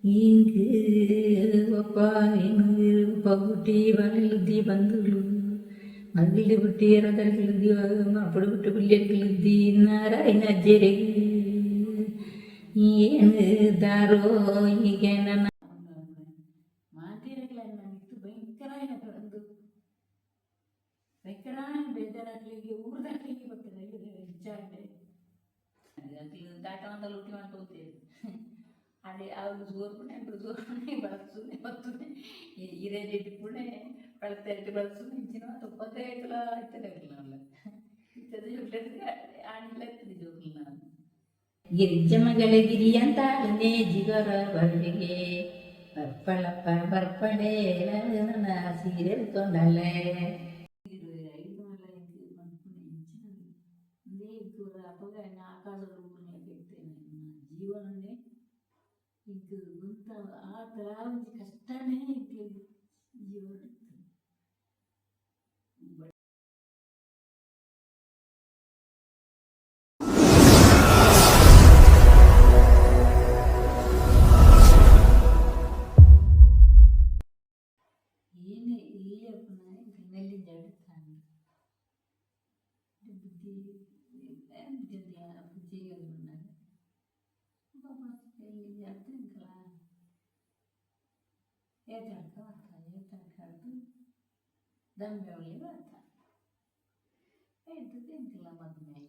Ink ಒಪ್ಪ ಪುಟ್ಟಿ ಬಲುದ್ದಿ ಬಂದುಲು ಮಗಿಲು ಪುಟ್ಟಿ ರದರ್ಗಲುದ್ದಿ ಅಪ್ಪಡು ಪುಟ್ಟು ಪಿಳ್ಳೆರ್ಗಲುದ್ದಿ ನಾರಾಯಣ ಜೆರೆಗ್ ಏನು ದಾರೋ ಈಗ ನನ್ನ ಮಾತೆರೆಗ್ಲ ಮಿತ್ತ್ ಭಯಂಕರ ಒಂದು ಭಯಂಕರ ಬೇಜಾರಾಗ್ಲಿಕ್ಕೆ ಊರ್ದಾಕ್ಲಿಕ್ಕೆ ಬರ್ತದೆ ಹೆಚ್ಚಾಂಡೆ. ಅಕ್ಲು ದಾಟ ಲುಟ್ಟಿ ಮಾಡ್ತಾ ಹೋಗ್ತೇವೆ. ಅದೇ ಅವ್ರು ಸೋರ್ಪುಣೆ ಸೋರ್ಪುಣೆ ಬಳಸುನೆ ಬತ್ತುನೆ ಇರೇ ಇಪ್ಪುಣೆ ಬೆಳತ್ತೆ ಬಳಸುನೆ ಇಂಚಿನ ತುಪ್ಪತ್ತೆ ಆಯ್ತಲ್ಲ ಇತ್ತಲ್ಲ ಇತ್ತದ ಜೋಕ್ಲೆಡ್ ಆಣಿಲ್ಲ ಇತ್ತದ ಜೋಕ್ಲು. ಗಿರಿಜಮಗಳ ಗಿರಿಯಂತಾಳನೆ ಜಿಗರ ಬಳ್ಳಿಗೆ ಬರ್ಪಳಪ್ಪ ಬರ್ಪಡೆ ಸೀರೆ ತೊಂಡಲೆ. ಐದು ಮಲ್ಲ ಪನ್ಪುನೆ ಇಂಚಿನ ಇಂದೇ ಅಪಗ ಆಕಾಶದ ಊರ್ನ ಇತ್ತೇನೆ ಜೀವನನೇ. ಇಂಕ್ ಗುಂತ ಆ ತರ ಒಂಜಿ ಕಷ್ಟನೇ ಇಂಕ್ ಜೀವನ ಇತ್ತು. ಏನೇ ಇಲ್ಲಪ್ಪನ ನೆಲ್ಲಿಂಜ ಬುದ್ಧಿ ಬುದ್ಧಿ ಎಂಕಲ ಏತಡ್ಕ ಬರ್ತ ಏತಡ್ಕಡ್ದು ದಂಬೆ ಒಳ್ಳಿ ಬರ್ತ ಎಡ್ದು ಎಂಕಲ ಮದ್ಮೆ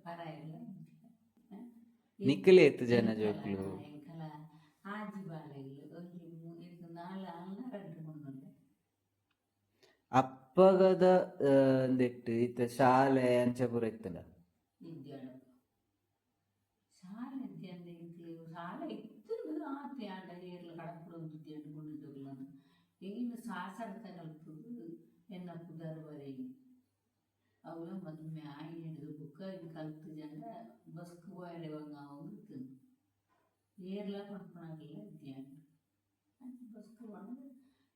ಪರಾಯಿಲ್ಲ ಎಂಕಲ. ನಿಕ್ಕಲೆ ಏತ್ ಜನ ಜೋಕ್ಲು? ಎಂಕಲ ಆಜಿ ಬಾಲೆಗ್ಲು, ಒಂಜಿ ಎಂಕ್ ನಾಲ್ ಆಲ್ನ ರಡ್ಡ್ ಪೊಣ್ಣುಲು. ಅಪ್ಪಗದ ಇಂದೆಟ್ ಇತ್ತೆ ಶಾಲೆ ಅಂಚ ಪೂರ ಇತ್ತ್ಂಡ? ಇಜ್ಜಾಂಡ್, ಶಾಲೆ ಇದ್ಯಾಂಡ. ಎಂಕ್ಲು ಶಾಲೆ ಇತ್ತುಂಡು ಆತೆ, ಆಂಡ ಏರ್ಲ ಕಡಪುಡೊಂದು ಇದ್ಯಾಂಡ್ ಪೊಣ್ಣು ಜೋಕುಲೆನ್. ಎಂಗಿನ ಸಾಸರ್ತ ಕಲ್ತುದು ಎನ್ನ ಪುದರ್ ಬರೆಯಿ ಅವುಲ ಮದ್ಮೆ ಆಯಿನೆಡ್ದ್ ಬೊಕ್ಕ ಕಲ್ತುಜಂಡ ಬಸ್ಕ್ ಪೋಯೆರೆ ಬಂಗ ಆವೊಂದು ಇತ್ತುಂಡು. ಏರ್ಲ ಪನ್ಪುನಕುಲ್ಲ ಇದ್ಯಾಂಡ್. ಅಂಚ ಬಸ್ಕ್ ಪೋಂಡ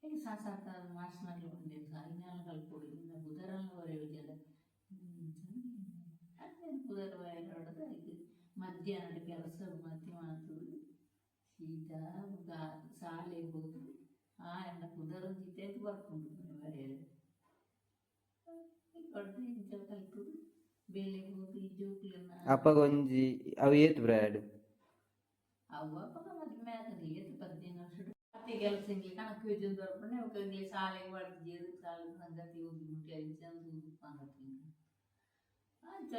ಎಂಕ್ ಸಾಸರ್ತ ಮಾಸ್ಟ್ನಕ್ಲು ಪಂಡೆರ್, ಐನಾಲ ಕಲ್ಪೊಡು, ನಿನ್ನ ಪುದರಲ ಬರೆಯುಜಡ ಅಂಚ ಪುದರ್ ಬರೆಯೊಡ್ದು. ಐಕ್ ಮಧ್ಯಾಹ್ನಡ್ ಕೆಲಸ ಮಧ್ಯ ಮಲ್ತುದು ಸೀದಾ ಶಾಲೆಗ್ ಪೋದು ಆ ಎನ್ನ ಪುದರ್ ಒಂಜಿ ಇತ್ತೆ ಬರ್ಪುಂಡು ಬರೆಯೆರೆ. ಕೊಡ್ದು ಇಂಚ ಕಲ್ತುದು ಬೇಲೆಗ್ ಪೋದು ಈ ಜೋಕುಲೆನ. ಅಪಗ ಒಂಜಿ ಅವು ಏತ್ ಪ್ರಾಯಡ್? ಅವು ಅಪಗ ಮದ್ಮೆ ಆತುಂಡು ಏತ್ 15 ವರ್ಷಡ್. ಅತ್ತೆ ಕೆಲಸ ಎಂಕ್ಲೆ ಕಣಕ್ ಕೊಯ್ತೊಂದು ಬರ್ಪುಂಡೆ. ಬೊಕ ಎಂಕ್ಲೆ ಶಾಲೆಗ್ ಪಾಡ್ದಿಜೆರ್. ಶಾಲೆದ ಸಂಗತಿ ಒಂಜಿ ಮುಟ್ಟಿ ಅಂಚ ತೂದು ಅಂಚ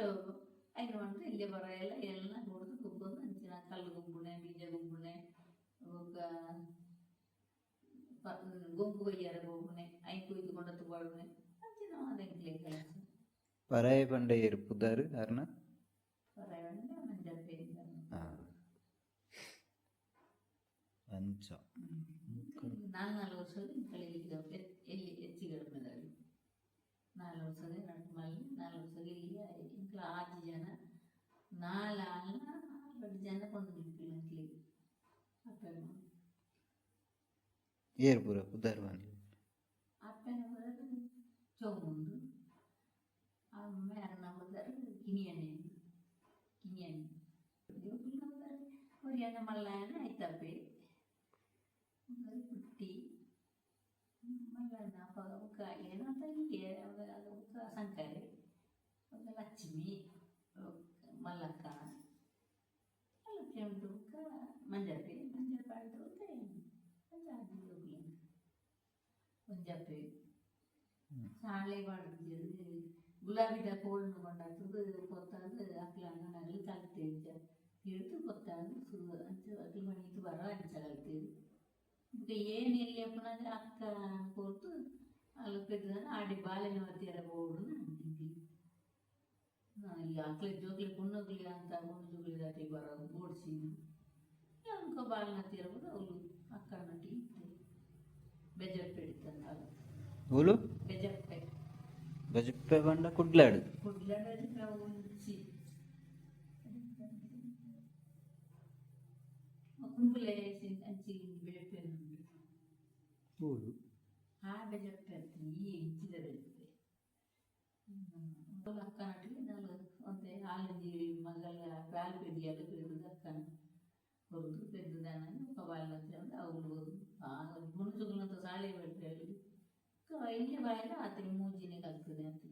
ಐನ್ ಪಂಡ್ದ್ ಎಲ್ಯ ಬರಯೆಲ ಎಲ್ಲ ಬುಡ್ದು ಗೊಬ್ಬೊಂದು ಅಂಚಿನ ಕಲ್ಲ್ ಗೊಬ್ಬುನೆ, ಬೀಜ ಗೊಬ್ಬುನೆ, ಬೊಕ ಗೊಂಬು ಕೊಯ್ಯರೆ ಪೋಪುನೆ, ಐನ್ ಕೊಯ್ದು ಕೊಂಡತ್ತ್ ಪಾಡುನೆ, ಅಂಚಿನ ಮಾತ ಎಂಕ್ಲೆ ಕೆಲಸ. ಪರಾಯೆ ಪಂಡ ಏರ್ ಪುದರ್ ಅರ್ನ? ಪರಾಯ ಪಂಡ ಮಂಜಪ್ಪೆ. ಅಂಚ. ನಾಲ್ ನಾಲ್ ವರ್ಷದ ಎಂಕಲೆ ಎಲ್ಲಿ ಹೆಚ್ಚಿ ಕಡಿಮೆದಾಗಲಿ ನಾಲ್ ವರ್ಷದ ರಡ್ಡ್ ಮಲ್ಲೆ, ನಾಲ್ ವರ್ಷದ ಎಲ್ಲಿ. ಎಂಕ್ಲ ಆಜಿ ಜನ, ನಾಲ್ ಆಲ್ನ ರಡ್ಡ್ ಜನ ಪೊಣ್ಣು ಜೋಕುಲು ಎಂಕ್ಲೆಗ್ ಅಪ್ಪೆ ಅಮ್ಮ. ಏರ್ ಪೂರ ಪುದರ್ ಪನ್ಲೆ. ಅಪ್ಪೆನ ಪುದರ್ ಚೋಮುಂದು, ಅಮ್ಮೆ ಅರ್ನ ಪುದರ್ ಕಿನಿಯಣ್ಣೆ ಕಿನಿಯಣ್ಣೆ. ಜೋಕುಲ್ನ ಪುದರ್ ಒರಿಯನ ಮಲ್ಲಾಯನ ಐತಪ್ಪೆ ಪುಟ್ಟಿ ಮಲ್ಲಣ್ಣ ಅಪಗ. ಬೊಕ ಏನಂತ ಇಲ್ಲೆ ಬೊಕ ಸಂಕರೆ, ಬೊಕ ಲಕ್ಷ್ಮಿ, ಮಲ್ಲಕ್ಕ, ಲಕ್ಷ್ಮಿ ಉಂಟು, ಬೊಕ ಮಂಜಪ್ಪೆ. ಮಂಜಪ್ಪೆ ಆಯ್ತು ಬೊಕ ಅಂಚ ಆಜಿ ಜೋಕುಲು ಎಂಕ್, ಒಂಜಪ್ಪೆ. ಶಾಲೆಗ್ ಪಾಡ್ದಿಜೆರ್. ಗುಲಾಬಿದ ಕೋಲ್ನ್ ಕೊಂಡತ್ತುದು ಪೊತ್ತಾದ್ ಅಕ್ಲೆ ಅಂಗನಗ್ಲು ಕಲ್ತೆ ಇಂಚ ಹಿಡ್ದು ಪೊತ್ತಾದ್ ಅಂಚ ಅಕ್ಲು ಮನೀತ್ ಬರ ಅಂಚ ಕಲ್ತೆರ್. ಬೊಕ ಏನ್ ಎಲ್ಯ ಉಪ್ಪುನಗ ಅಕ್ಕ ಕೊರ್ದು ಅಲ್ ಪೆದ್ದುನ ಆಡೆ ಬಾಲೆನ್ ಮತ್ತಿಯರ ಪೋವೊಡು ಎಂಕ್ಲು. ಈ ಅಕ್ಲೆ ಜೋಕ್ಲೆ ಪೊಣ್ಣುಗ್ಲೆ ಅಂತ ಪೊಣ್ಣು ಜೋಕ್ಲೆದಾಟಿ ಬರ ಬೋಡ್ಚಿ, ಅಂಕ ಬಾಲ್ನ ಹತ್ತಿರ ಅವುಲು ಅಕ್ಕನೊಟ್ಟಿಗೆ ಇತ್ತೆ ಬೆಜಪ್ಪೆ ಇತ್ತಂತ. ಓಲು? ಬೆಜಪ್ಪೆ. ಬಜಪ್ಪೆ ಪಂಡ ಕುಡ್ಲಾಡ್? ಕುಡ್ಲಡ್ ಬೆಜಪ್ಪೆ ಒಂಜಿ ಕುಂಬುಲೆ ಅಂಚಿ ಬೆಜಪ್ಪೆ ಉಂಡು. ಓಲು? ಆ ಬೆಜಪ್ಪೆ ಅತ್ತ್, ಈ ಇಂಚಿದ ಬೆಜಪ್ಪೆ. ಅಕ್ಕನೊಟ್ಟಿಗೆ ನಾಲ್ ಒಂತೆ ಆಲೊಂಜಿ ಮಗಲ್ ಬಾಲ್ ಪೆದಿಯಲ್ ಪೆದ್ದುದು ಅಕ್ಕನ ಕೊರ್ದು ಪೆದ್ದುದಾನ. ಶಾಲೆ ಬಿಡ್ರೆ ಎಲ್ಲಿ ಬಾಯಲ್ಲ ಆತ ಮೂಜಿನೇ ಕಲ್ತದೆ ಅಂತ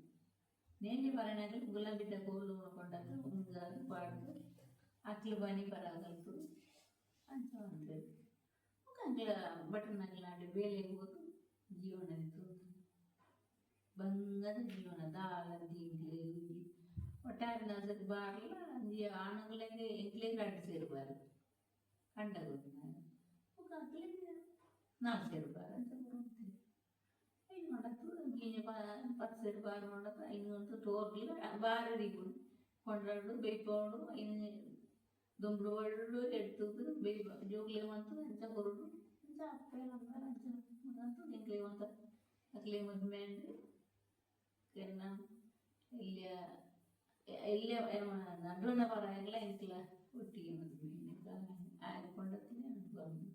ನೇಲಿ ಬರಣಗಳು ಗುಲಾಬಿದ ಕೋಲು ಕೊಂಡಾಗ ಉಂಗ ಪಾಡ್ದು ಅಕ್ಲು ಬನಿ ಪರ ಕಲ್ತು ಅಂಚ ಉಂಟು. ಅಂಗ್ಲ ಬಟನ್ ಅಂಗ್ಲಾಂಡ್ ಬೇಲೆ ಹೋದು ಜೀವನ ಇತ್ತು, ಬಂಗದ ಜೀವನ. ದಾಲ ದಿಂಗ್ಲೆ ಒಟ್ಟಾರೆ ನಸಕ್ ಬಾರ್ಲ ಒಂಜಿ ಆಣುಗಳಿಗೆ ಎಂಕ್ಲೆಗ್ ರಡ್ಡ್ ಸೇರು ಬಾರ್ ಕಂಡಗ ಬೊಕ ಅಕ್ಲೆಗ್ ನಾಲ್ ಸೇರು ಬಾರ್ ಅಂಚ ಪೂರ ಉಂತೆರ್. ಐನ್ ಮಾಡತ್ತು ಎಂಕ್ಲೆನ 10 ಸೇರು ಬಾರ್ ಮಾಡತ್ತು. ಐನ್ ಒಂತೆ ತೋರ್ಗ್ಲ ಬಾರ್ ದೀಪುನು ಕೊಂಡಾಡು ಬೆಯ್ಪಾವೊಡು. ಐನ್ ದೊಂಬುಡು ಒಳ್ಳು ಎಡ್ತುದು ಬೆಯ್ಪ ಜೋಕ್ಲೆಗ್ ಮಂತ್ ಅಂಚ ಕೊರೊಡು. ಅಂಚ ಅಪ್ಪೆ ಬಂಗಾರ ಅಂಚ ಮಂತ್ ಎಂಕ್ಲೆಗ್ ಮಾತ ಅಕ್ಲೆಗ್ ಮದಿಮೆ ಆಂಡ್. ಕೆನ್ನ ಎಲ್ಯ ಎಲ್ಯ ನಡುವಣ ಪರಾಯಗ್ಲ ಎಂಕ್ಲ ಒಟ್ಟಿಗೆ ಮದಿಮೆ ಆಯೆ ಕೊಂಡತ್ತಿನ ಬಂದು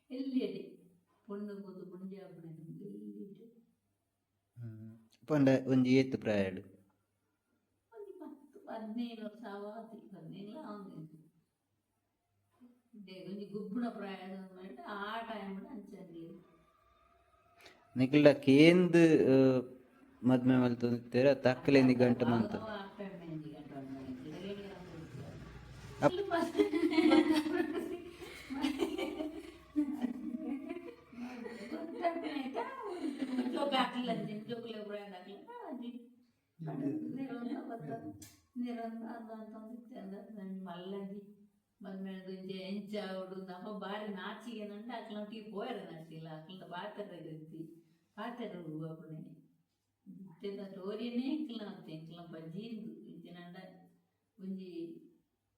ಎಲ್ಯಡೆ ಪೊಣ್ಣು ಪೋದು ಪೊಂಜೆ ಆಪುನ ಎಲ್ಯಡೆ. ಪಂಡ ಒಂಜಿ ಏತ್ ಪ್ರಾಯಡ್? ಒಂಜಿ 10 15 ವರ್ಷ ಆವತಿ, 15 ಆವೊಂದು ಒಂಜಿ ಗೊಬ್ಬುನ ಪ್ರಾಯ ಆ ಟೈಮ್ ಅಂಚ. ನಿಕಲ್ಡ ಕೇಂದ್ ಮದ್ಮೆ ಮಲ್ತೊಂದಿತ್ತೆರ್ ಅತ್ತ ಅಕ್ಲೆ ನಿಘಂಟು ಮಂತ? ಅಪ್ಪೆ ಅಮ್ಮೆ ನಿಘಂಟು. ಜೋಕುಲೆ ಪ್ರಾಯ ಮಲ್ಲಂಜಿ ಮದ್ಮೆಡ್ ಒಂಜಿ ಎಂಚ ಆವೊಡು ಅಪ್ಪ ಬಾರಿ ನಾಚಿಗೆ ನಂಡ ಅಕ್ಲೊಟ್ಟಿಗೆ ಪೋಯೆರೆ ನಟ್ಟಿಲ್ಲ. ಅಕ್ಲ್ನ ಪಾತೆರ ಇತ್ತಿ ಪಾತೆರ ಅಪುನೆ ಇತ್ತೆದ ಟೋರಿಯೇ ಎಂಕ್ಲ ಅತ್ತೆ ಎಂಕ್ಲ ಬಜೀಂದು ಇಂಚಿನಂಡ ಒಂಜಿ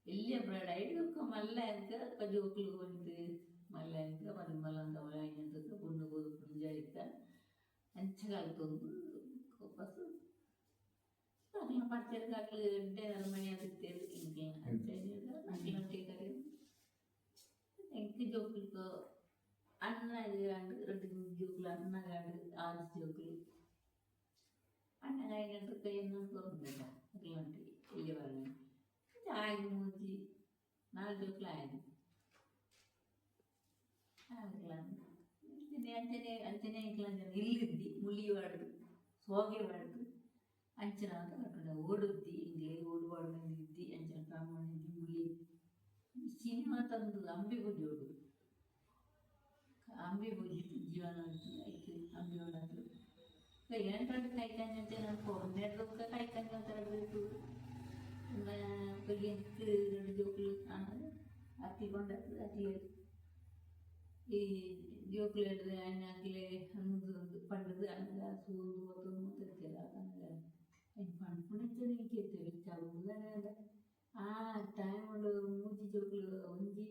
ಎಲ್ಯ ಬ್ರಡ ಐಡ್ ಬೊಕ್ಕ ಮಲ್ಲ ಎಂಕ ಜೋಕುಲು ಒಂಜಿ ಮಲ್ಲ ಎಂಕ ಮದಿಮಲ್ ಅಂತ ಆಯಿನಂತ ಪೊಣ್ಣು ಪೋದು ಪುಂಜ ಇತ್ತ ಅಂಚ ಕಲ್ತೊಂದು ಬಸ್ ಅಕ್ಲ್ನ ಪರಿಚಯಕ್ಕೆ ಅಕ್ಲು ಎಡ್ಡೆ ಅರಮನೆ ಆದಿತ್ತೆರ್ ಎಂಕ್ಲ ಅಂಚ ಅಕ್ಲ್ನೊಟ್ಟಿಗೆ ಕರಿ ಎಂಕ್ ಜೋಕುಲು ಅಣ್ಣ ಆಂಡ್ ರಡ್ಡ್ ಜೋಕುಲು ಅಣ್ಣಗಾಂಡ್ ಆಜಿ ಜೋಕುಲು ಅಣ್ಣಗ್ ಆಯಿನಂತ ಎನ್ನನ್ ಕೊರೊಂದಿಲ್ಲ ಅಕ್ಲ್ನೊಟ್ಟಿಗೆ ಎಲ್ಯ ಬರನೆ ಆಯಗ್ ಮೂಜಿ ನಾಲ್ ಜೋಕುಲು ಆಯಗ್ ಅಂಚನೆ ಅಂಚನೆ ಅಂಚನೆ ಎಂಕ್ಲ ಇಲ್ಲಿದ್ದಿ ಮುಳಿ ಪಾಡ್ದ್ ಸೋಗೆ ಪಾಡ್ದ್ ಅಂಚಿನ ಮಾತ ಕಟ್ಟುನ ಓಡುದ್ದಿ ಎಂಕ್ಲೆಗ್ ಓಡು ಪಾಡುನ ಇದ್ದಿ ಅಂಚಿನ ಕ್ರಮ ಇದ್ದಿ. ಮುಳಿ ಸಿನಿಮಾ ತಂದು ಅಂಬಿ ಪೂಜೆ ಓಡು ಅಂಬಿ ಪೂಜೆ ಜೀವನ ಐಕ್ ಅಂಬಿ ಉಂಡತ್ತು ಎಂಟು ಕೈಕಂಜ ಪೊನ್ನೆಡ್ದ್ ಬೊಕ್ಕ ಕೈಕಂಜ ಎಂಕ್ ರಡ್ಡ್ ಜೋಕುಲು ಅಕ್ಲ್ ಕೊಂಡತ್ತ್ ಅಕ್ಲ್ ಈ ಜೋಕುಲೆಡ್ದ್ ಆಯಿನ ಅಕ್ಲೆ ಉಂದು ಪಂಡುದು ಅನಗ ಸೂದು ಪತ್ತೊಂದು ಮಾತ ಇತ್ತೆರ್. ಅಪಗ ಐನ್ ಪನ್ಪುನಂಚನೆ ಎಂಕ್ ಇತ್ತೆ ಆ ಟೈಮುಡು ಮೂಜಿ ಜೋಕುಲು, ಒಂಜಿ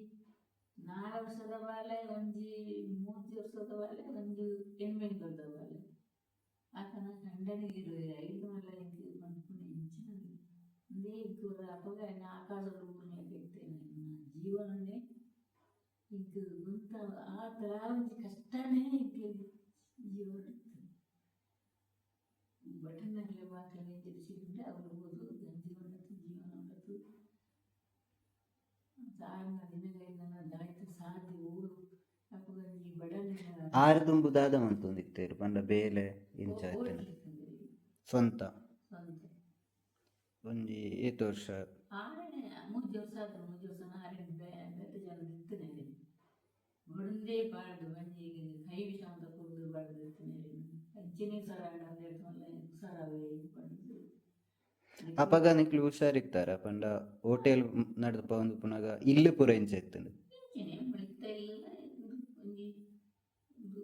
4 ವರ್ಷದ ಬಾಲೆ, ಒಂಜಿ 3 ವರ್ಷದ ಬಾಲೆ, ಒಂಜಿ ಎಣ್ಮ ತಿಂಗೊಲ್ದ ಬಾಲೆ. ಆತನ ಕಂಡನಿಗ್ 25 ಮಲ್ಲ ಎಂಕ್ ಪನ್ಪುನ ಎಂಚಿನ ಉಂದೇ ಎಂಕ್ ಒರ ಅಪಗ ಎನ್ನ ಆಕಾಶಡ್ ಬೂರ್ನ ಲೆಕ ಇತ್ತೆ ಎನ್ನ ಜೀವನನೇ ಎಂಕ್ ಗುಂತ ಆತ್ ಒಂಜಿ ಕಷ್ಟನೇ ಎಂಕ್ ಜೀವನ ಇತ್ತು. ಭಟ್ರೆನಕ್ಲೆ ಬಾಕಿಲ್ ಎಂಚಿನ ಸಿಕ್ಕುಂಡ ಅವುಲು ಪೋದು ಗಂಜಿ ಕೊಂಡತ್ತು ಜೀವನ ಉಂಡತ್ತು ಸಾರ್ನ ದಿನಗೈನ ದಾಯ್ತ ಸಾದಿ ಓಲು ಅಪಗ ಒಂಜಿ ಬಡನಿನ ಆರ್ ದುಂಬು ದಾದ ಮಂತೊಂದಿತ್ತೆರ್ ಪಂಡ ಬೇಲೆ ಇಂಚ ಇತ್ತಿನ? ಸ್ವಂತ? ಸ್ವಂತ. ಒಂಜಿ ಏತ್ ವರ್ಷ? ಆರೆನೆ 3 ವರ್ಷ ಆತು. 3 ವರ್ಷ ಆರೆನ ಬೇತೆ ಜನ ಇತ್ತಿನ ಬುಡಂದೇ ಪಾಡ್ದು ಒಂಜಿ ಕೈ ವಿಷ ಅಂತ ಕುಡ್ದು ಪಾಡ್ದು ಇತ್ತಿನ ಅಂಚನೆ ಸರ ಹುಷಾರಾವೆ ಪಂಡುದು. ಅಪಗ ನಿಕ್ಲು ಹುಷಾರಿತ್ತಾರ? ಪಂಡ ಹೋಟೆಲ್ ನಡ್ದು ಪೋವೊಂದು ಉಪ್ಪುನಗ ಇಲ್ಲ್ ಪೂರ ಎಂಚ ಇತ್ತ್ಂಡ್? ಇಂಚನೆ ಮುಳಿತ ಇಲ್ಲ ಒಂಜಿ ಉಂದು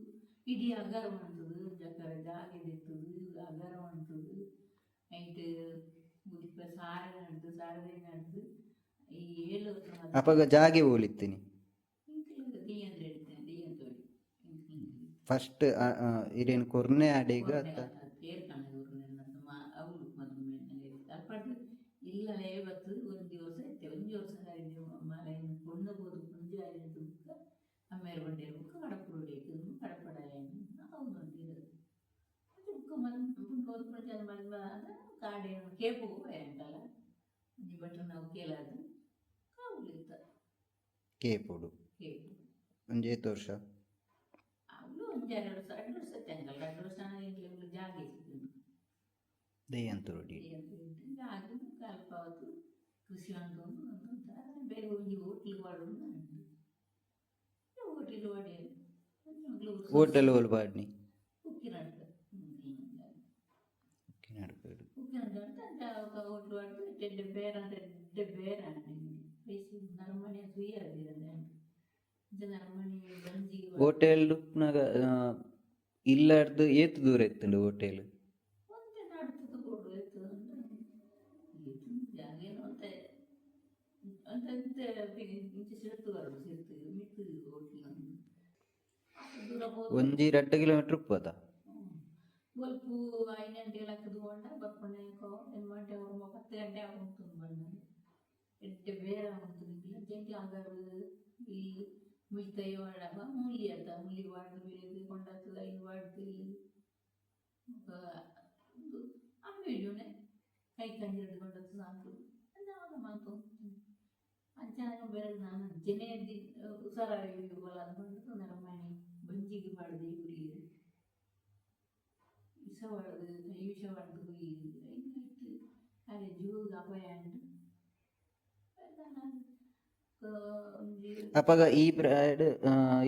ಇಡೀ ಅಗರ ಉಂತುದು ಜಕರ ಜಾಗೆ ದೆತ್ತುದು ಅಗರ ಉಂತುದು ಐಟ್ ಉದಿಪ ಸಾರ ನಡ್ದು ಸಾರದೆ ನಡ್ದು ಈ 7 ವರ್ಷ. ಅಪಗ ಜಾಗೆ ಓಲಿತ್ತಿನಿ? ಎಂಕ್ಲು ದೀಯಂದ್ರೆ ಇಡ್ತೇನೆ ದೀಯಂತೋಡಿ. ಫಸ್ಟ್ ಇರೇನ್ ಕೊರ್ನೆ ಅಡೆಗ್ ಅತ್ತ? ತೇರ್ ಅವುಲು ಅಲ್ಪಡ್ ಇಲ್ಲಲೇ ಬತ್ತು ಒಂಜಿ ವರ್ಷ ಇತ್ತೆ ಒಂಜಿ ವರ್ಷ ಮಲೆನ್ ಪೊಣ್ಣು ಪೋದು ಪುಂಜ ಬುಕ್ಕ ಅಮ್ಮೆರ್ ಬಂಡೇರ್ ಬುಕ್ಕ ಕಡಪುಡೇಕ್ ಕಡಪಡಾಯನ್ ಅವು ಬುಕ್ಕ ಮಲ್ ಪೋದು ಪುಂಜ ಮಲ್ಮ ಕಾಡೇನು ಕೇಪು ಎಂಟಲ ಒಂಜಿ ಭಟ್ರನ ಕೇಲಾದ್ ಕಾವುಲು ಇತ್ತ. ಕೇಪುಡು? ಕೇಪು. ಒಂಜಿ ಏತ್ ವರ್ಷ? ಅವುಲು ಒಂಜಿ ಒಂಜೆರಡು ವರ್ಷ, ರಡ್ಡ್ ವರ್ಷ ಇತ್ತೆ ಅಂಕಲ್. ರಡ್ಡ್ ವರ್ಷ ಎಂಕ್ಲೆಗ್ ಜಾಗೆ ಸಿಕ್ಕುಂಡು. ದೆಯ್ಯಂತೋಡಿ. ಜಾಗೆ ಅಲ್ಪ ಕೃಷಿ ಮಂತೊಂದು ಬೇಗ ಒಂಜಿ ಹೋಟ್ಲ್ ಪಾಡೊಂದು ಉಂಡು. ಹೋಟೆಲ್ ಪಾಡಿಯೆರ್. ಹೋಟೆಲ್ ಓಲ್ ಪಾಡ್ನಿ? ಉಕ್ಕಿನಡ್ಕ. ಉಕ್ಕಿನಡ್ಕಡ್. ಉಕ್ಕಿನಡ್ಕ ಅಂಚ ಹೋಟ್ಲ್ ಪಾಡ್ದ್ ಎಡ್ಡೆ ಬೇರ ಅಂತ, ಎಡ್ಡೆ ಬೇರ ಆಂಡ್. ಪೈಸೆ ನರಮನಿ ತೂಯೆರೆ ಅಂಚ ನರಮನಿ ಬಂಜಿಗ್. ಹೋಟೆಲ್ ಉಪ್ಪುನಗ ಇಲ್ಲರ್ದ್ ಏತ್ ದೂರ ಇತ್ತುಂಡು ಹೋಟೆಲ್? ಒಂತೆ ನಡತುದು ಪೋಡು. ಏತ್ ಏತ್ ಜಾಗೆನ ಒಂತೆ ಒಂತೆ ಒಂತೆ ಇಂಚ ಸಿರ್ತು ಬರೊಡು, ಸಿರ್ತು ಮಿತ್ತ್ ಹೋಟ್ಲ್ ದೂರ ಪೋದು. ಒಂಜಿ ರಡ್ಡ್ ಕಿಲೋಮೀಟರ್ ಉಪ್ಪುದ? ಬೊಲ್ಪು 5 ಗಂಟೆಗೆ ಲಕ್ಕುದು ಪೋಂಡ ಬರ್ಪುನೆ 8 ಗಂಟೆ, 9, 10 ಗಂಟೆ ಆಪುಂಡು ಬನ್ನಗ. ಎಡ್ಡೆ ಬೇರ ಉಂತು ನಿಕ್ಲೆ ಜೆಂಟ್ಲ ಅಂಗಾರು ಈ ಮುಲ್ಕೈ ವಾಡಪ ಮೂಲಿ ಅತ್ತ ಮೂಲಿ ವಾಡ್ದು ಬೇಗ ಕೊಂಡತ್ತು ಐನ್ ವಾಡ್ದು ಬೊಕ ಉಂದು ಅಂಬೆಜುನೆ ಕೈ ಕಂಜಿರಡ್ ಕೊಂಡತ್ತು ಸಾಂಕು ಅಂಚ ಮಾತು. ಅಂಚ ಬೇರೆ ನಾನು ಅಂಚೆನೆ ಹುಷಾರಾಗಿ ಪಂಡುದು ನರಮನಿ ಬಂಜಿಗ್ ಪಾಡ್ದು ಕುರಿಯೆರ್. ವಿಷ ಪಾಡ್ದು, ಕೈ ವಿಷ ಪಾಡ್ದು ಕೊಯ್ಯೆರ್. ಐನ್ ಇತ್ತು ಅರೆ ಜೀವಗ್ ಅಪಾಯ ಆಂಡ್. ಒಂಜಿ ಅಪಗ ಈ ಪ್ರಾಯಡ್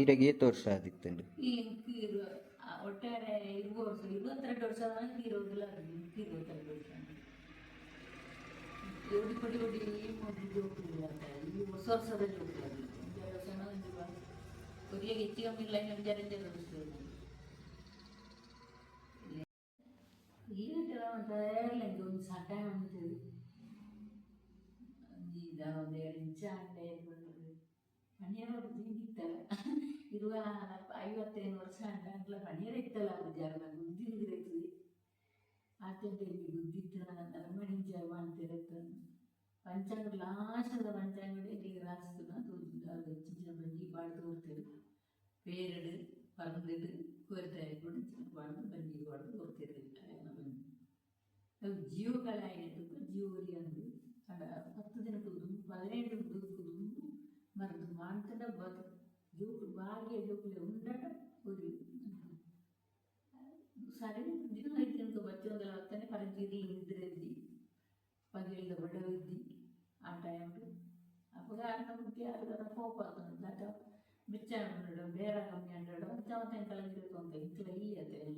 ಇರೆಗ್ ಏತ್ ವರ್ಷ ಆದಿತ್ತುಂಡು? ಈ ಎಂಕ್ ಒಟ್ಟಾರೆ 20 ವರ್ಷ, 22 ವರ್ಷ ಇರೋದಿಲ್ಲ. ಎಂಕ್ 22 ವರ್ಷ. ಒಡಿ ಪೊಡಿ ಒಡಿ ಒಂಜಿ ಜೋಕುಲು ಅತ್ತ, ಈ ಹೊಸ ವರ್ಷದ ಜೋಕುಲು. ಒಂಜೆರಡು ವರ್ಷ ಒಂಜಿ ಒರಿಯಗೆ ಹೆಚ್ಚು ಕಮ್ಮಿ ಇಲ್ಲ, ಒಂಜೆರಡು ಒಂಜೆರಡು ವರ್ಷ. ಈಗ ಕೆಲವು ಒಂಜಿ ಸಕಾಯ ಉಂಟು. ಒಂಜಿ ದಾದ ಇಂಚ ಆಂಡೆ ಪಣಿಯರ ಇತ್ತಲ್ಲ. 20 55 ವರ್ಷ ಆಂಡ ಅಂಟ್ಲ ಪಣಿಯರ ಇತ್ತಲ್ಲ. ಜಾಗ ಬುದ್ಧಿ ಇರ್ತದೆ ಆತಂటే ಬುದ್ಧಿ ಇತ್ತ ನರಮಣಿ ಅಂತಿರತ್ತ. ಪಂಚಾಂಗ ಲಾಸ್ಟ್ದ ಪಂಚಾಂಗಡ್ ಎಂಕ್ಲೆಗ್ ರಾಸ್ತುನ ತೋಜುಂಡು. ಅವು ಇಂಚಿನ ಬಂಜಿ ಪಾಡ್ದ್ ಕೊರ್ತೆರ್. ಪೇರ್ಡ್ ಪರ್ಂದ್ಡ್ ಕೋರಿದ ಇಂಚಿನ ಪಾಡ್ದ್ ಬಂಜಿಗ್ ಪಾಡ್ದ್ ಕೊರ್ತೆರ್ ಅರೆನ ಬಂಜಿ. ಅವು ಜೀವಕಳೆ ಆಯಿನೆಟ್ ಜೀವ ಒರಿಯಂದ್. ಆಂಡ 10 ದಿನಕ್ ದುಂಬು, 15 ದಿನಕ್ ದುಂಬು ಮರ್ದ್ ಮಾಂತಡ ಬದ್ ಜೋಕುಲು ಬಾಲ್ಯ ಜೋಕುಲು ಉಂಡಡ ಒರಿಯು. ಸರಿ ದಿನ ಐತೆಂತ ಬಚ್ಚೊಂದಲ ಬತ್ತನೆ ಪರಂಚಿ ನಿದ್ರೆ ಇದ್ದಿ, ಪಗೆಲ್ದ ಬಡವು ಇದ್ದಿ ಆ ಟೈಮ್ಡ್. ಅಪಗ ಅರ್ನ ಬುದ್ಧಿ ಆರ್ ಕೋಪ ಆತುಂಡು. ದಾದ ಬೆಚ್ಚ ಆಂಡ ಬೇರ ಕಮ್ಮಿ ಆಂಡ ಅಂಚ ಮಾತ ಎಂಕಲ ಇರುತ್ತೆ ಇಂಕ್ಲ ಇಲ್ಲಿ ಅತ್ತೆ ಎಲ್ಲ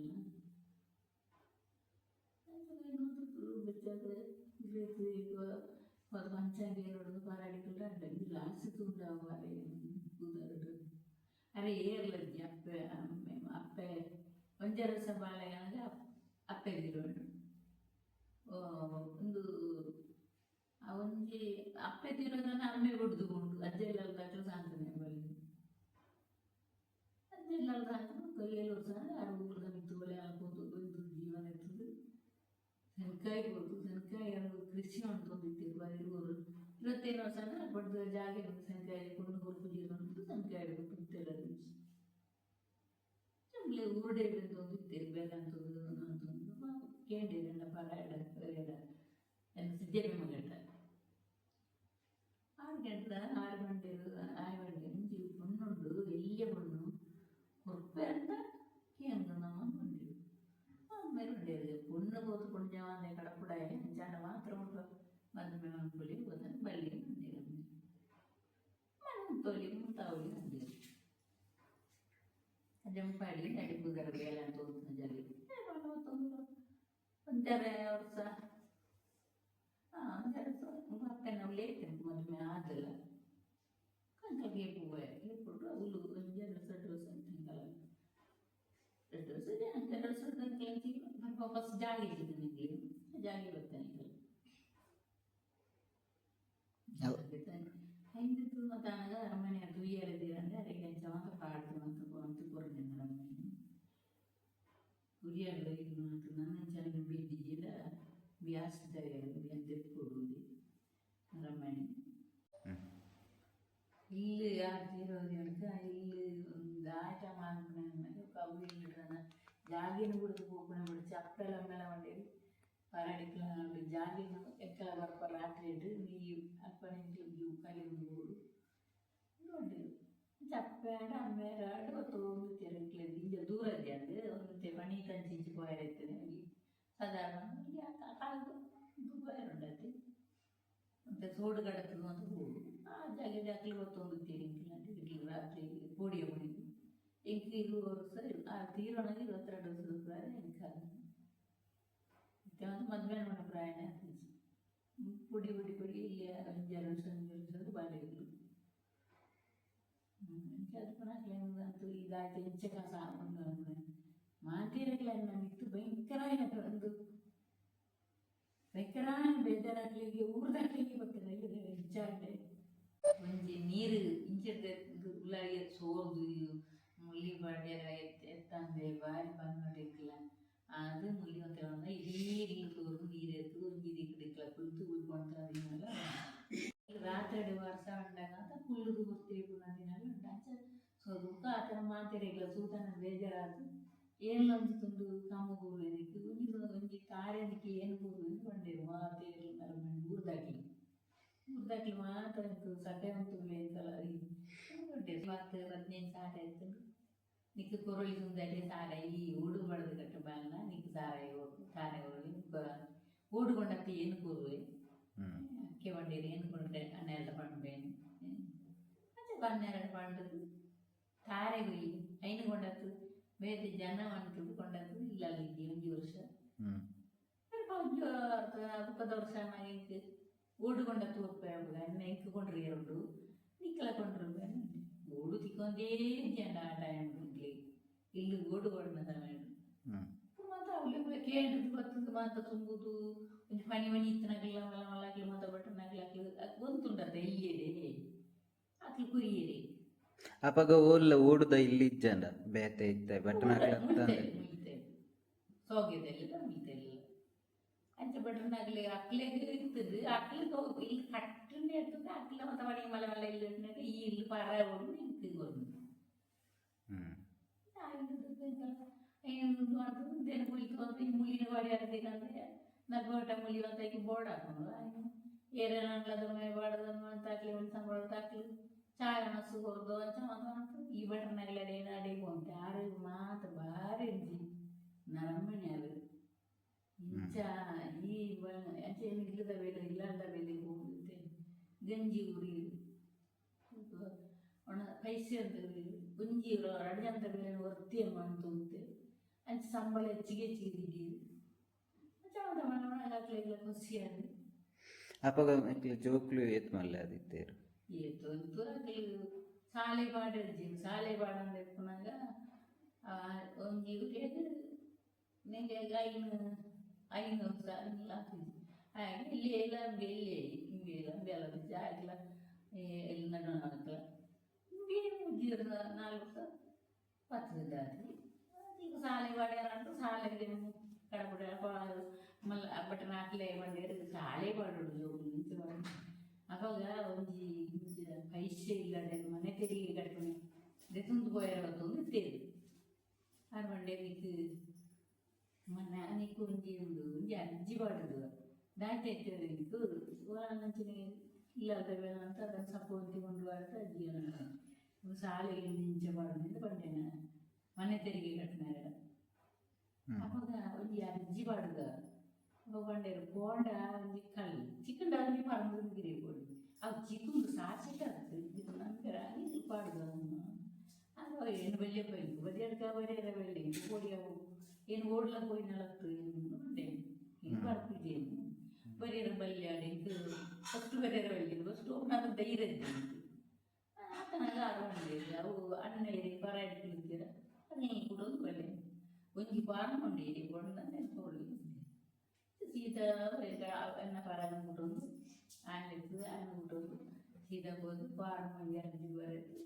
ಪಂಚಾಂಗ ನೋಡುದು ಪಾರಾಡಿಕುಲ್ಲ ಅಂಡ ಈ ಲಾಸ್ಟ್ ತುಂಡಾವ ಕೂದರ್ಡು ಅರೆ ಏರ್ಲಜ್ಜಿ. ಅಪ್ಪೆ ಅಮ್ಮೆ ಅಪ್ಪೆ ಒಂಜರಸ ಬಾಳೆಗಾಗ ಅಪ್ಪೆ ತಿರುವಂಡು ಒಂದು ಆ ಒಂಜಿ ಅಪ್ಪೆ ತಿರೋದನ್ನ ಅಮ್ಮೆ ಬುಡ್ದು ಉಂಡು. ಅಜ್ಜೆಲ್ಲ ದಾಖಲು ಸಾಂಕನೆ ಬಲ್ಲಿ ಅಜ್ಜೆಲ್ಲ ಸಾಂಕನ 7 ವರ್ಷ ಆರು ಊರ್ದ ಮಿತ್ತು ಒಲೆ ಹಾಕೋದು ಒಂದು ಜೀವನ ಇರ್ತದೆ. ತೆನ್ಕಾಯಿ ಕೊಡ್ದು ತೆನ್ಕಾಯಿ ಅದು ಕೃಷಿ ಅಂತಂದಿತ್ತು. 20 25 ವರ್ಷ ಬಡ್ದು ಜಾಗೆ ತೆನ್ಕಾಯಿ ಕೊಂಡು ಕೊರ್ಪು ಜೀವನ ತೆನ್ಕಾಯಿ ಕುಂತೆಲ್ಲ ನಮ್ಗೆ ಊರುಡೆ ಅಂತಂದು ಬೇರೆ ಅಂತಂದು ಅಂತಂದು ಕೇಂಡಿರಂಡ ಪರಾಡ ಎಡ ಎನ್ನ ಸಿದ್ದೆ ಮಗಟ್ಟ 6 ಗಂಟೆ 6 ಗಂಟೆ 6 ಗಂಟೆ ಒಂಜಿ ಪೊಣ್ಣುಂಡು, ಎಲ್ಯ ಪೊಣ್ಣು ಕೊರ್ಪೆಂದ ಕೇಂದ್ರ ನಮ್ಮ ಉಂಡು ಅಮ್ಮೆರ್ ಉಂಡೇರು ಪೊಣ್ಣು ಪೋತು ಪುಣ್ಯವಾಂದೆ ಕಡಪುಡಾಯ ಅಂಚಾಂಡ ಮಾತ್ರ ಮುಲ್ಪ ಮದಿಮೆ ಮನ್ಪೊಲಿ ಪೋತನ ಬಲ್ಲಿ ಉಂಡೇರು ಮನ್ತೊಲಿ ಮುಂತಾವಲಿ ಉಂಡೇರು ಜಂಪಾಡಿ ಅಡಿಪುದರ ಬೇಲೆ ಅಂತ ಜಾಲಿ ಒಂಜರೆ ವರ್ಷ ಒಂಜರೆ ಅಪ್ಪೆನ ಲೇಟ್ ಮದುವೆ ಆದಲ್ಲ. ಕಂಕಲ್ ಕೇಪು ಕೇಪುಡು ಅವುಲು ಒಂಜರೆ ವರ್ಷ 2 ವರ್ಷ ತಿಂಗಳ 2 ವರ್ಷ 2 ವರ್ಷ ವಾಪಸ್ ಜಾಗೆ ನಿಮಗೆ ಜಾಗೆ ಬರ್ತಾನೆ. ಐದು ಮತ್ತಾನಗ ಅರಮನೆ ತುಯ್ಯರದಿರಂದ್ರೆ ಅರೆಗೆ ಅಂಚ ಮಾತ ಪಾಡ್ದು ಮಾತ ಅಂತು ಕೊರ್ನೆ ಅರಮನೆ ಉರಿಯಾಡ್ಲ ಇದು ಮಾತು ನನ್ನ ಅಂಚನೆ ಬಿದ್ದಿಜಿಡ ಬ್ಯಾಸ್ದ ದೆಪ್ಪುಡು ಅರಮನೆ. ಇಲ್ಲಿ ಆರ್ತಿರೋದಿನಕ ಇಲ್ಲಿ ಒಂದು ಆಟ ಮಾನ್ಪುನ ಕಬ್ಬು ಇಲ್ಲಿಡ್ರನ ಜಾಗಿನ ಬುಡ್ದು ಪೋಪುನ ಬುಡ್ಚಿ ಅಪ್ಪೆಲ ಅಮ್ಮೆಲ ಮಂಡೇರಿ ಪರಾಡಿಕ್ಲ ಜಾಗಿನ ಎಕ್ಕಲ ಬರ್ಪ ರಾತ್ರಿ ಇಟ್ಟು ನೀ ಅಪ್ಪನ ಜೂ ಕಲಿ ಬೋಡು ನೋಡಿರು. ಅಪ್ಪೆ ಆಂಡ ಅಮ್ಮೆರ್ ಆಂಡ ಗೊತ್ತೊಂದಿತ್ತೆರ್ ಎಂಕ್ಲೆ ದಿಂಜ ದೂರ ಇಜ್ಜಂದ್ ಒಂತೆ ಪಣಿ ಅಂಚಿ ಇಂಚಿ ಪೋಯೆರೆ ಇತ್ತಿನ ಒಂಜಿ ಸಾಧಾರಣ ಒಂಜಿ ಕಾಲ್ ಪೋಯೆರೆ ಉಂಡತೆ. ಒಂತೆ ಸೋಡು ಕಡತ್ದ್ ಮಾತ ಪೋವೊಡು. ಆ ಜಾಗೆಡ್ ಅಕ್ಲು ಗೊತ್ತೊಂದಿತ್ತೆರ್ ಎಂಕ್ಲೆ ರಾತ್ರಿ ಪೋಡಿಗೆ ಪೋಡಿಗೆ. ಎಂಕ್ 20 ವರ್ಷ, ಆರ್ ತೀರೋಣಗ 22 ವರ್ಷದ ಪ್ರಾಯ ಎಂಕ್. ಇತ್ತೆ ಮಾತ ಮದ್ಮೆ ಆಪುನ ಪ್ರಾಯನೇ ಆತಿಜಿ. ಪೊಡಿ ಪೊಡಿ ಪೊಡಿ ಇಲ್ಲಿ ಒಂಜಾರು ವರ್ಷ, ಒಂಜಿ ವರ್ಷದ ಬಾಲೆಗಳು. ಅಂಚಾದ್ ಪುನಃ ಅಂತೂ ಇದಾಯ್ತು. ಇಂಚ ಕಾಸ ಮಾತೆರೆಗ್ಲ ಎನ್ನ ಮಿತ್ತ್ ಭಯಂಕರ ಒಂದು ಭಯಂಕರ ಬೇಜಾರಾಗ್ಲಿಕ್ಕೆ ಊರ್ದಕ್ಲೆಗ್ ಬತ್ತದ ಇಂಚಾಂಡೆ. ಒಂಜಿ ನೀರು ಇಂಚಿರ್ದ್ ಉಲಾಯಿ ಸೋರ್ದು ಮುಲ್ಲಿ ಪಾಡ್ಯರ ಎತ್ತಂದೆ ಬಾರಿ ಬಂಗಡ್ ಎಂಕ್ಲ. ಅದು ಮುಲ್ಲಿ ಒಂತೆ ಒಂದ ಇಡೀ ಇಲ್ಲ್ ತೋರ್ದು ನೀರ್ ಎತ್ತುದು ಒಂಜಿ ದಿಕ್ಕ್ ದಿಕ್ಲ ಕುಲ್ತು ಉಳ್ಕೊಂತ ದಿನಲ. ರಾತ್ರೆಡ್ ವರ್ಸ ಆಂಡಗ ಕುಲ್ಲುದು ಒರ್ತಿ ಇಪ್ಪುನ ದಿನಲ ಉಂಡು. ಅಂಚ ಸೊ ಬೊಕ್ಕ ಆತನ ಮಾತೆರೆಗ್ಲ ತೂತನ ಬೇಜಾರಾದ್ ಏನ್ಲ ಒಂಜಿ ತುಂಡು ಕಮ್ಮು ಕೊರ್ವೆನಿಕ್, ಒಂಜಿ ಒಂಜಿ ತಾರೆನಿಕ್ ಏನ್ ಕೊರ್ವೆಂದ್ ಪಂಡೆರ್ ಮಾತೆರ್ಲ ನರಮಾನಿ ಊರ್ದಕ್ಲು. ಊರ್ದಕ್ಲು ಮಾತ ಎಂಕ್ ಸಕಾಯ ಮಲ್ತುಲ್ಲೆ ಎಂಕಲ ಪಂಡೆರ್. 10 15 ಸಾರ ಇತ್ತುಂಡು, ನಿಕ್ಕ್ ಕೊರೊಲಿ ಸುಂದರಿ ಸಾರಾಯಿ ಈ ಓಡು ಬಡದು ಕಟ್ಟು ಬಾಲ್ನ ನಿಕ್ಕ್ ಸಾರಾಯಿ ತಾರೆ ಕೊರೊಲಿ, ಓಡು ಕೊಂಡತ್ತೆ ಏನ್ ಕೊರುವೆ. ಅಕ್ಕೆ ಪಂಡೆರ್ ಏನ್ ಕೊಂಡೆ ಅಣ್ಣೆರ್ಡ ಪನ್ಪೇನ್. ಅಂಚ ಪನ್ನೆರಡು ಪಂಡುದು ತಾರೆಗ್ ಐನ್ ಕೊಂಡತ್ತು ಬೇತೆ ಜನ ಮಂತುದು ಕೊಂಡತ್ತು ಇಲ್ಲಲ್ ಇಜ್ಜಿ ಒಂಜಿ ವರ್ಷ. ಒಂಜಿ ಬೊಕ್ಕದ ವರ್ಷ ಎಂಕ್ ಓಡು ಕೊಂಡತ್ತು ಒಪ್ಪೆ ಅಣ್ಣ ಎಂಕ್ ಕೊಂಡ್ರಿಯರುಂಡು, ನಿಕ್ಕಲ ಕೊಂಡ್ರು. ಓಡು ತಿಕ್ಕೊಂದೇ ಇಜ್ಜಂಡ ಆ ಟೈಮ್ ಎಂಕ್ಲೆಗ್ ಇಲ್ಲ್ ಓಡು ಕೊಡ್ನ ಸಮಯ. ಮಾತ ಅವ್ಲೆ ಕೇಂಡುದು ಬತ್ತುದು ಮಾತ ತುಂಬುದು. ಒಂಜಿ ಪಣಿ ಪಣಿ ಇತ್ತಿನಕ್ಲ ಮಲ್ಲ ಮಲ್ಲಕ್ಲು ಮಾತ ಬಟ್ಟನಕ್ಲು ಅಕ್ಲು ಗೊಂತುಂಡತ್ತ ಎಲ್ಯೆಡೆ ಅಕ್ಲು ಕೊರಿಯೆರೆ. ಅಪಗ ಓಲ್ಲ ಓಡುದ ಇಲ್ಲ್ ಇಜ್ಜಂಡ ಬೇತೆ ಇತ್ತೆ ಭಟ್ನಕ್ಲ್ ಅತ್ತಂದೆ. ಮುಲ್ತೆ ಸೋಗೆದೆಲ್ಲ ಮುಲ್ತೆಲ್ಲ ಅಂಚ ಭಟ್ರನಕ್ಲೆ ಅಕ್ಲೆಗ್ ಇತ್ತುದು. ಅಕ್ಲು ಇಲ್ಲಿ ಕಟ್ಟುಂಡೆ ಇರ್ತದೆ. ಅಕ್ಲ ಮಾತ ಪಣಿ ಮಲ್ಲ ಮಲ್ಲ ಇಲ್ಲು ಇಟ್ಟಿನಾಗ ಈ ಇಲ್ಲು ಪರ ಓಡು ಇಂಕ್ ಕೊರ್ನು. ಮುಳ್ಳಿನ ಗಾಡಿ ಹಾಕ್ಬೇಕಂದ್ರೆ ನಗ್ಗೋಟ ಮುಳಿ ಒಂತಾಕಿ ಬೋರ್ಡ್ ಹಾಕೊಂಡು ಏರೇನಂಡ್ಲದ ಬಾಡದ ತಾಕ್ಲಿ ಒಂದು ಸಂಬಳ ತಾಕ್ಲಿ ಚಾಯ್ ಮಸ್ತ್ ಕೊರ್ದು ಅಂಚ ಮಾತ. ಈ ಭಟ್ರನಗ್ಲಡ ಏನು ಅಡಿಗೆ ಪೋಂತೆ ಆರು ಮಾತ ಬಾರಿ ಒಂಜಿ ನರಮಣಿ ಆರು. ಇಂಚ ಈ ಅಂಚ ಏನು ಇಲ್ಲದ ಬೇಲೆ ಇಲ್ಲದ ಬೇಲೆ ಹೋಗುತ್ತೆ. ಗಂಜಿ ಉರಿ ಒಣ ಪೈಸೆ ಅಂತ ಒಂಜಿ ರಡ್ಡ್ ಜನತ ಬೇಲೆ ಒರ್ತಿ ಮಂತುಂತೆ. ಅಂಚ ಸಂಬಳ ಹೆಚ್ಚಿಗೆ ಹೆಚ್ಚಿಗೆ ದಿಡೀರ್ ಅಂಚ ಮಾತ ಅಕ್ಲೆಗ್ಲ ಖುಷಿ ಆದ್. ಅಪಗ ಎಂಕ್ಲೆ ಜೋಕ್ಲು ಏತ್ ಮಲ್ಲೆ ಆದಿತ್ತೆರ್? ಏತೊಂತು ಅಕ್ಲು ಸಾಲೆ ಪಾಡೆರ್ಜಿ. ಸಾಲೆ ಪಾಡೊಂದು ಇಪ್ಪುನಗ ಒಂಜಿ ಉರಿಯಗ್ ನಿಂಗೆ ಐನ್ 5 ವರ್ಷ ಆತಿಜಿ. ಆಯೆ ಇಲ್ಲಿ ಎಲ್ಲ ಎಲ್ಲಿ ಇಂಬೆ ಬೆಲ್ಲ ಆಯ್ತಲ್ಲ ಎಲ್ಲಿ ನಡುವಕ್ಲ ಇಂಬೆ ಮೂಜಿ 4 ವರ್ಷ 10 ದಾತಿ. ಈಗ ಸಾಲೆ ಪಾಡ್ಯಾರಂಟು ಸಾಲೆಗೆ ಕಡಪುಡ ಮಲ್ಲ ಬಟ್ ನಾಕ್ಲೆ ಬಂಡೇರ್ ಸಾಲೆ ಪಾಡೋಡು ಜೋಕುಲು ಇಂಚ ಪಾಡೋಡು. ಅಪಗ ಒಂಜಿ ಇಂಚಿದ ಪೈಸೆ ಇಲ್ಲಡೆ ಮನೆ ತೆರಿಗೆ ಕಟ್ಟುನೆ ದೆತೊಂದು ಪೋಯೆರೆ ಬತ್ತೊಂದು ಇತ್ತೇರು. ಆರ್ ಪಂಡೆರ್ ನಿಕ್ಕ್ ಮನ್ನ ನಿಕ್ಕ್ ಒಂಜಿ ಉಂಡು ಒಂಜಿ ಅರ್ಜಿ ಪಾಡುದು ದಾಯ್ತ ಇತ್ತೇರು ನಿಕ್ಕ್ ಅಂಚನೆ ಇಲ್ಲದ ಅಂತ ಅದನ್ನು ಸಪೋಂತಿ ಕೊಂಡು ಬಾರ್ದು ಅಜ್ಜಿ ಸಾಲೆಗೆ ಇಂಚ ಪಾಡುದು ಪಂಡೇನ ಮನೆ ತೆರಿಗೆ ಕಟ್ಟುನಾರೆಡ. ಅಪಗ ಒಂಜಿ ಅರ್ಜಿ ಪಾಡುದ. ಅಪಗ ಪಂಡೇರು ಪೋಂಡ ಒಂಜಿ ಕಲ್ಲ್ ಚಿಕ್ಕಂಡ ಒಂಜಿ ಪರಂದು ಗಿರಿ ಪೋಡು ಅವು ಚಿಕ್ಕುಂದು ಸಾಸಿಟ್ ನಂತರ ಪಾಡುದ. ಅದು ಏನು ಬಲ್ಯ ಪೋಯಿಂಕ್ ಬದಿಯಡ್ಕ ಬರಿಯರ ಬಲ್ಯ ಇಂಕ್ ಪೋಡಿ ಅವು ಏನು ಓಡ್ಲ ಪೋಯಿನಲತ್ತು ಏನು ಪಂಡೇನು ಇಂಕ್ ಬರ್ಪುಜೇನು ಬರಿಯರ ಬಲ್ಯಾಡ್ ಇಂಕ್ ಫಸ್ಟ್ ಬರಿಯರ ಬಲ್ಯ ಫಸ್ಟ್ ಓಪನಾಗ ಧೈರ್ಯ ಇತ್ತು ಇಂಕ್. ಆತನಾಗ ಆರು ಪಂಡೇರು ಅವು ಅಣ್ಣೇರು ಪರಾಡಿ ಕುಳಿತೀರ ಅದು ಕುಡೊಂದು ಬಲ್ಲೆ ಒಂಜಿ ಫಾರ್ಮ್ ಉಂಡು ಇಡಿ ಬೊಂಡ ತೋಳಿ ಸೀದಾ ಎನ್ನ ಪರಾಗ ಕುಟೊಂದು ಆಯ್ತು ಆಯ್ನ ಕುಟೊಂದು ಸೀದಾ ಹೋದು ಫಾರ್ಮ್ ಒಂಜಿ ಅರ್ಜಿ ಬರೆದು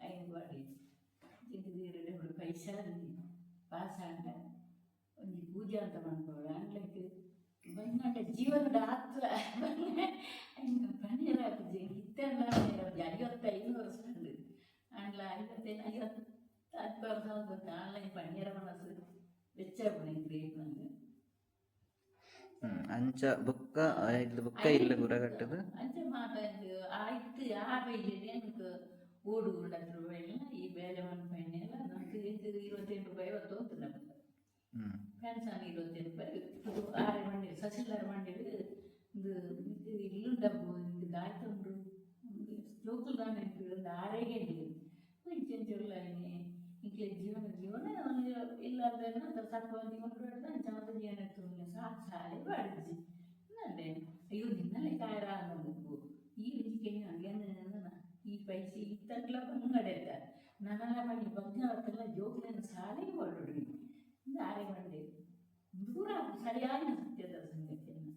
ಐನ್ ಪಾಡಿ ಜಿಂಕ್ ಪೈಸಾ ಪಾಸ್ ಆಂಡ ಒಂಜಿ ಪೂಜೆ ಅಂತ ಮನ್ಪೊಡು. ಆಂಡ್ಲಕ್ ಬಂಗಾಂಡ ಜೀವನದ ಆತ್ಲ ಪನೀರ್ ಆಪುಜಿ ಇತ್ತೆಲ್ಲ. 55 ವರ್ಷ ಉಂಡು ಆಂಡ್ಲ 55 50 ವರ್ಷ ಗೊತ್ತ ಆನ್ಲೈನ್ ಪನೀರ ಮನಸ್ಸು ಬೆಚ್ಚ ಆಪುಂಡು ಎಂಕ್. ಅಂಚ ಬೊಕ್ಕ ಐಡ್ದ್ ಬೊಕ್ಕ ಇಲ್ಲ್ ಪೂರ ಕಟ್ಟುದು. ಅಂಚ ಮಾತ ಎಂಕ್ ಆಯ್ತು. ಆ ಬೈಜೆಡ್ ಎಂಕ್ ಓಡು ಉಂಡು 10 ರೂಪಾಯಿನ ಈ ಬೇಲೆ ಮನ್ಪೈನೆಲ್ಲ ನಂಗೆ 28 ರೂಪಾಯಿ ಹೊತ್ತು ನಮ್ಗೆ. ಪೆನ್ಷನ್ 28 ರೂಪಾಯಿ ಆರೆ ಮಂಡಿ ಸಸಿಲಾರ ಮಂಡಿ ಇದು ಇಲ್ಲುಂಡಬ್ಬು ಇಂದು ದಾಯ್ತುಂಡು ಜೋಕುಲು ದಾನೆ ಒಂದು ಆರೇಗೆ ಇಂಚೆಂಚುಲ್ಲ ಇಂಕ್ಲೆ ಜೀವನ ಜೀವನ ಇಲ್ಲ ಅಂದ್ರೆ ಸಾಕು ಜೀವನ ಬೇಡ ಅಂಚ ಜೀವನ ಇತ್ತು ಸಾಕು ಸಾಲೆ ಬಾಡಿಜಿ ನಂಡೆ. ಅಯ್ಯೋ ನಿನ್ನಲ್ಲೇ ಕಾಯರ ಅನ್ನೋದು ಈ ರುಚಿಕೆ ಈ ಪೈಸೆ ಇತ್ತಂಗ್ಲ ಬಂಗಡೆತ್ತ ನನಲ ಪಣಿ ಬಂಗ ಅವತ್ತೆಲ್ಲ ಜೋಕುಲೆನ ಸಾಲೆಗೆ ಹೊರಡು ಆರೆ ಬಂಡೆ ದೂರ ಸರಿಯಾದ ಸತ್ಯದ ಸಂಗತಿಯನ್ನು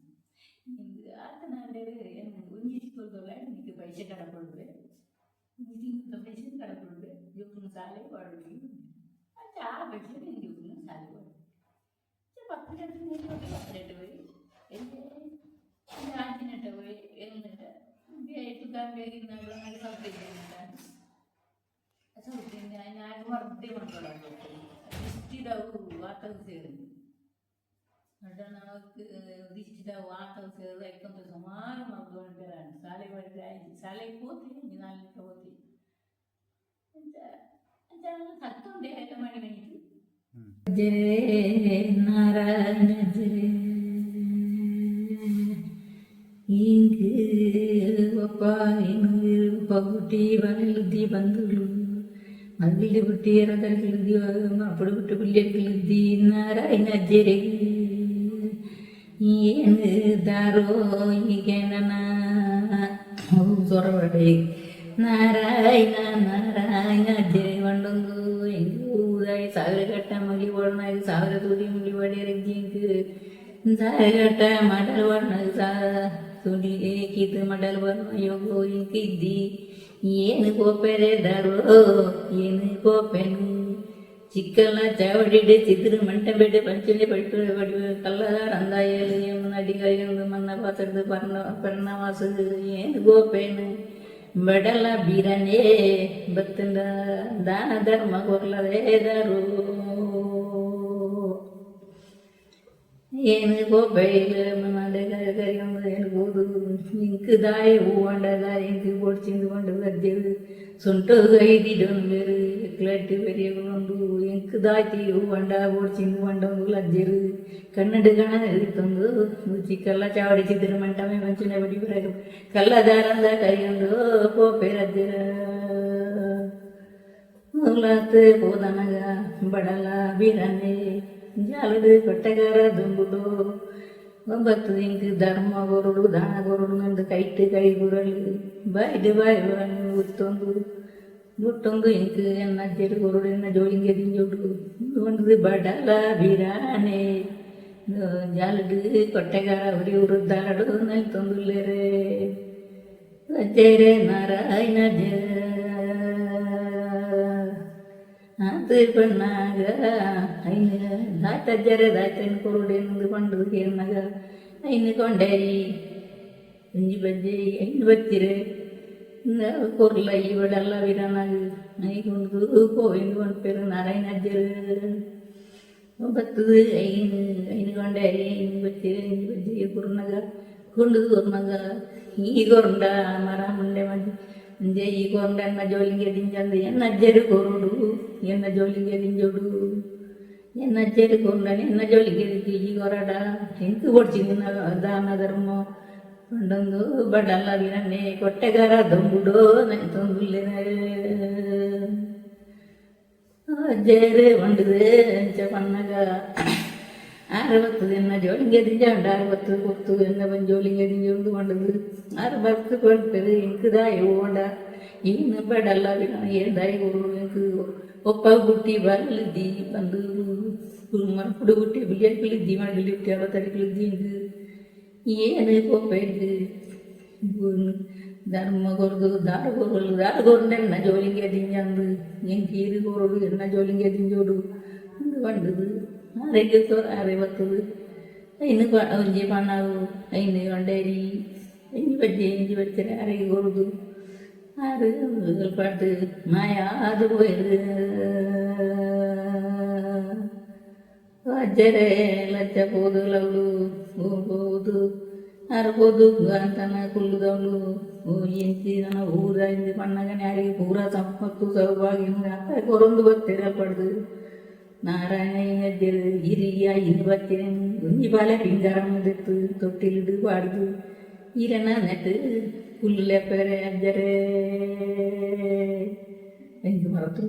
ಆತನ ಏನು ಒಂಜಿ ಸ್ಕೂಲ್ದೊಲ್ಲ ನಿಕ್ಕೆ ಪೈಸೆ ಕಡಪಡುವೆ, ಒಂಜಿ ತಿಂಗಳ ಪೈಸೆ ಕಡಪಡುವೆ, ಜೋಕುನ ಸಾಲೆಗೆ ಹೊರಡು ಅಂಚ ಆ ಪೈಸೆ ಜೋಕುನ ಸಾಲೆಗೆ ಹೊರಡು 10 ಲೀಟರ್ 10 ಲೀಟರ್ പോയി ആറ്റിനിട്ട പോയി എന്നിട്ട് ದಿಷ್ಟಿದವು ಆತವು ಸೇರಿದ್ದು ನಡನಕ್ಕೆ ದಿಷ್ಟಿದವು ಆತವು ಸೇರಿದ ಐಕೊಂತ ಸುಮಾರು ಮದ್ದು ಶಾಲೆ ಬಡಿದ ಶಾಲೆಗೆ ಹೋತಿ ನಾಲ್ಕು ಹೋತಿ ಸತ್ತುಂಡೆ ಎಲ್ಲ ಮಾಡಿ ಬಂದಿತ್ತು. ಜಯ ನಾರಾಯಣ ಜಯ ಇಂಕ್ ಒಪ್ಪ ಒಪ್ಪ ಕುಟ್ಟಿ ಬರಲುದ್ದಿ ಬಂದುಳು ಮಗಿಲು ಕುಟ್ಟಿ ಎರದರ್ಕಿಳುದ್ದಿ ಅಪ್ಪಡು ಕುಟ್ಟಿ புள்ளியர்ಕಿಳುದ್ದಿ ನಾರಾಯಣ ಜರೆ ಏನು ದಾರೋ ಈಗೇನ ಸೊರಬಡೆ ನಾರಾಯಣ ನಾರಾಯಣ ಜಯ వండొందు ಎಂಗೂದಾಯಿ ಸಾವಿರ ಕಟ್ಟ ಮಲಿ ಒಡನಾಗಿ ಸಾವಿರ ತುಡಿ ಮುಳಿ ಒಡೆಯರಜ್ಜಿಂಕ್ ಸಾವಿರ ಕಟ್ಟ ಮಡಲ್ ಒಡನಾಗಿ ಸಾ ತುಡಿ ಕೀತು ಮಡಲ್ ವರ್ಣ ಯೋಗೋ ಇಂಕಿದ್ದಿ ಏನು ಕೋಪೆರೆ ದಾರೋ ಏನು ಕೋಪೆನು ಚಿಕ್ಕಲ್ಲ ಚಾವಡಿಡು ಚಿದ್ರು ಮಂಟಪೆಡು ಪಂಚನೆ ಪಡಿಪು ಪಡಿ ಕಲ್ಲದಾರ ಅಂದಾಯಲು ಏನು ನಡಿಗೈಂದು ಮನ್ನ ಪಾತ್ರದು ಪರ್ಣ ಪರ್ಣವಾಸು ಏನು ಗೋಪೇನು ಬಡಲ ಬೀರನೇ ಬತ್ತಂದ ದಾನ ಧರ್ಮ ಕೊರ್ಲದೇ ದಾರು ಏನು கோப்பையில் கறிவந்து எனக்கு போது ಇಂಕ್ ದಾಯ ಹೂವಂಡ ದಾಯ ಇಂಕ್ பொடிச்சிந்து கொண்டு வஜ்ஜரு சுண்டு கைதிடொண்டு கிளட்டு பெரிய கொண்டு ಇಂಕ್ ದಾಯ್ತಿ ಹೂವಂಡ பொடிச்சிந்து கொண்டவங்க லಜ್ಜರು ಕನ್ನಡ ಗಣ ತಂದು ಚಿಕ್ಕಲ್ಲ ಚಾವಡಿ ಚಿದ್ರ ಮಂಟಮೆ ಮಂಚಿನ ಬಡಿ ಬರ ಕಲ್ಲದಾರಂದ ಕರಿಯೊಂದು ಕೋಪೆ ರಜ್ಜರ ಉಲಾತ್ போதನಗ ಬಡಲ ಬೀರನೆ ಜಾಲಡು ಕೊಟ್ಟೆಗಾರ ದುಂಬುಡು ಒಂಬತ್ತು ಇಂಕ್ ಧರ್ಮ ಕೊರಡು ದಾನ ಕೊರಡು ನಂದು ಕೈட்டு ಕೈ ಗುರಳು ಬಾಯ್ಡು ಬಾಯ್ ಗುರನು ಉತ್ತೊಂದು ಮುಟ್ಟೊಂದು ಇಂಕ್ ಎನ್ನ ಜೆರು ಕೊರಡು ಎನ್ನ ಜೋಳಿಂಗೆ ದಿಂಜೋಡು ಒಂದು ಬಡಲ ಬೀರಾನೆ ಜಾಲಡು ಕೊಟ್ಟೆಗಾರ ಉರಿ ಉರುದ್ದಾಲಡು ನಲ್ತೊಂದುಲ್ಲೇರೆ ಜರೆ ನಾರಾಯಣ ಜಯ ಅದು ಪಣ್ಣಾಗ ಐನು ದಾಯ್ತಜ್ಜರೆ ದಾಯ್ತನ ಕೊರುಡೆಂದು ಪಂಡು ಕೇರ್ನಗ ಐನು ಕೊಂಡೇರಿ ಒಂಜಿ ಬಜ್ಜೆ ಐನು ಬಚ್ಚಿರೆ ಕೊರ್ಲ ಈ ಬಡಲ್ಲ ವೀರನಾಗ ಐಗುಂಡು ಕೋವಿಂದು ಪಂಪೆರು ನಾರಾಯಣ ಅಜ್ಜರು ಬತ್ತದು ಐನು ಐನು ಕೊಂಡೇರಿ ಐನು ಬಚ್ಚಿರೆ ಐನು ಬಜ್ಜೆ ಕುರ್ನಗ ಕೊಂಡು ಕೊರ್ನಗ ಈ ಕೊರಂಡ ಮರ ಮುಂಡೆ ಮಜ್ಜೆ ಅಂಜೆ ಈ ಕೊರಂಡ ಎನ್ನ ಜೋಲಿಂಗೆ ದಿಂಜಂದು ಎನ್ನ ಅಜ್ಜರು ಕೊರುಡು ಎನ್ನ ಜೋಲಿಂಗೆ ದಿಂಜೋಡು ಎನ್ನ ಅಜ್ಜರು ಕೊರಂಡ ಎನ್ನ ಜೋಲಿಂಗೆ ಈ ಕೊರಡ ಎಂಕು ಕೊಡ್ಚಿಂದು ದಾನ ಧರ್ಮ ಪಂಡೊಂದು ಬಡಲ್ಲ ವೀರನ್ನೇ ಕೊಟ್ಟೆಗಾರ ದೊಂಬುಡೋ ತಂದುಲ್ಲೆ ಅಜ್ಜೇರೆ వండుదే ಅಂಚ ಪನ್ನಗ ಆರು ಎನ್ನ ಜೋಳಿಗೆ ದಿಂಜಾಂಡ 60 ಕೊತ್ತು ಎನ್ನ ಬಂದು ಜೋಳಿಗೆ ದಿಂಜೋಂದು వండదు 6 ಪಂಪೆರು ಇಂಕುದಾಯ ಓಂಡ ಇನ್ನು ಬಡಲ್ಲ ಏಂದಾಯ ಇಂಕು ಒಪ್ಪ ಗುಟ್ಟಿ ಬರಲಿದ್ದಿ ಬಂದು ಮರಪುಡು ಗುಟ್ಟಿ ಬಿಳಿಯರ್ಕಿಳಿದ್ದಿ ಮಡಗಲಿ ಹುಟ್ಟಿ ಅರವತ್ತಡಿಕಿಳಿದ್ದಿ ಇಂಕು ಏನು ಕೋಪೆಂದು ಧರ್ಮ ಕೊರದು ದಾರ ಕೊರಲು ದಾರ ಕೊರಂಡ ಎನ್ನ ಜೋಲಿಂಗೆ ದಿಂಜಂದು ಎಂಕ್ ಈರು ಕೊರಡು ಎನ್ನ ಜೋಲಿಂಗೆ ದಿಂಜೋಡು వండదు ಆರೋಗ್ಯ ಆರೆ ಬರ್ತದೆ ಐನು ಒಂಜಿ ಪಣ್ಣವು ಐನು ಕೊಂಡೇರಿ ಇಂಜಿ ಬಜ್ಜೆ ಇಂಜಿ ಬಚ್ಚರೆ ಆರೋಗ್ಯ ಕೊರುದು ಆರು ಪಾட்டு ಮಾಯ ಅದು போயிரு ಅಜ್ಜರೆ ಲಜ್ಜ போದು ಲವ್ಲು போದು ಆರ್ ಪೋದು ತನ್ನ ಕುಲ್ಲುದವ್ಲು ಎಂಚಿ ನನ ಊರ ಇಂದ್ ಪನ್ನಗನೆ ಅರೆಗ್ ಪೂರ ಸಂಪೊತ್ತು ಸೌಭಾಗ್ಯ ಅತ್ತ ಕೊರೊಂದು ಬತ್ತೆರ್ ಅಲ್ಪಡ್ದ್. ನಾರಾಯಣ ಅಜ್ಜೆರ್ ಈರ್ ಈ ಇನಿ ಬತ್ತಿನೆನ್ ಒಂಜಿ ಬಾಲೆ ಪಿಂಗಾರನ್ ದೆತ್ತ್ ತೊಟ್ಟಿಲ್ಡ್ ಪಾಡ್ದ್ ಈರೆನ ನೆಟ್ ಕುಲ್ಲುಲೆ ಅಪ್ಪೆರೆ ಅಜ್ಜೆರೇ. ಎಂಕ್ ಮರತ್.